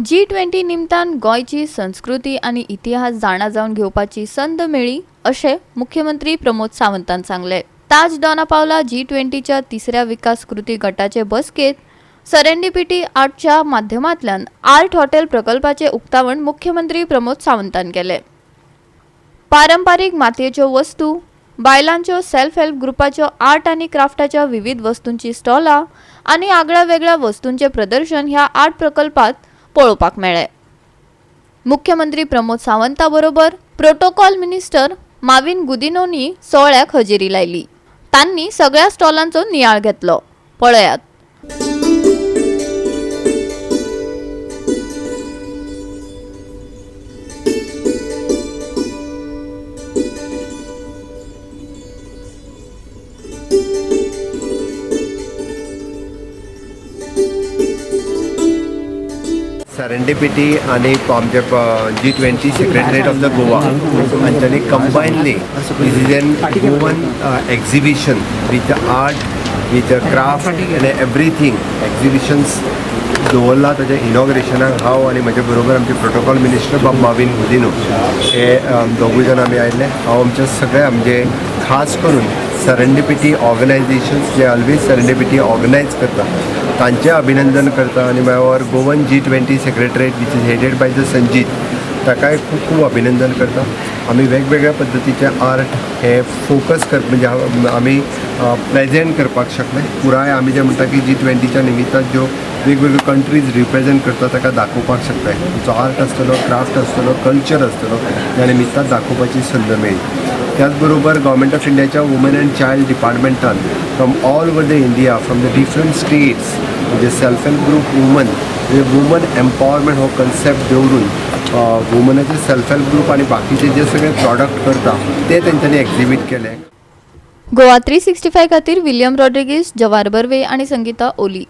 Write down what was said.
G20 निमतान गोंयची संस्कृती आनी इतिहास जाणा जावन घेवपाची संद मेळ्ळी अशें मुख्यमंत्री प्रमोद सावंतान सांगलें. ताज दोना पावला जी20च्या तिसऱ्या विकास कृती गटाचे बसकेत सेरेंडिपिटी आर्टच्या माध्यमांतल्यान आर्ट हॉटेल प्रकल्पाचे उक्तावण मुख्यमंत्री प्रमोद सावंतान केले. पारंपारीक मातयेच्यो वस्तू, बायलांच्यो सेल्फ हेल्प ग्रुपाच्यो आर्ट आनी क्राफ्टाच्या विविध वस्तूंची स्टॉलां आनी आगळ्या वेगळ्या वस्तूंचें प्रदर्शन ह्या आर्ट प्रकल्पात पळोवपाक मेळ्ळें. मुख्यमंत्री प्रमोद सावंता बरोबर प्रोटोकॉल मिनिस्टर माविन गुदिन्होनी सोहळ्याक हजेरी लायली. तांणी सगळ्या स्टॉलांचो नियाळ घेतलो. पळयात. सेरेंडिपिटी आनी आमचे G20 Secretariat of the Goa हांच्यांनी combinedly this is an Goan exhibition with the art, with the craft and everything exhibitions दवरला. ताच्या इनॉग्रेशनाक हांव आनी म्हजे बरोबर आमचे प्रोटोकॉल मिनिस्टर बाब माविन गुदिन्हो हे दोगूय जाण आमी आयिल्ले. हांव आमच्या सगळ्या, म्हणजे खास करून सेरेंडिपिटी ऑर्गनायझेशन्स जे ऑलवेज सेरेंडिपिटी ऑर्गनायज करता, तांचें अभिनंदन करता आनी मागीर Goan G20 Secretariat, which is headed by the Sanjeet, ताकाय खूब खूब अभिनंदन करता. आमी वेगवेगळ्या पद्दतीचे आर्ट हे फोकस कर, म्हणजे आमी प्रेजेंट करपाक शकले. पुराय आमी जे म्हणटा की जी20च्या निमित्तान ज्यो वेगवेगळ्यो कंट्रीज रिप्रेजेंट करता, ताका दाखोवपाक शकता. तुमचो आर्ट आसतलो, क्राफ्ट आसतलो, कल्चर आसतलो, ह्या निमित्तान दाखोवपाची संद मेळ्ळी. त्याच बरोबर गव्हर्मेंट ऑफ इंडियाच्या वुमन अँड चायल्ड डिपार्टमेंटान from all over the India, from the different states, म्हणजे सेल्फ हेल्प ग्रूप वुमन, म्हणजे वुमन एम्पावरमेंट हो कन्सेप्ट दवरून वुमनाचे सेल्फ हेल्प ग्रूप आनी बाकीचे जे सगळे प्रॉडक्ट करता, ते तेंच्यांनी एक्झिबीट केले. गोवा 365 खातीर विलियम रॉड्रिगीस, जवार बर्वे आणि संगीता ओली.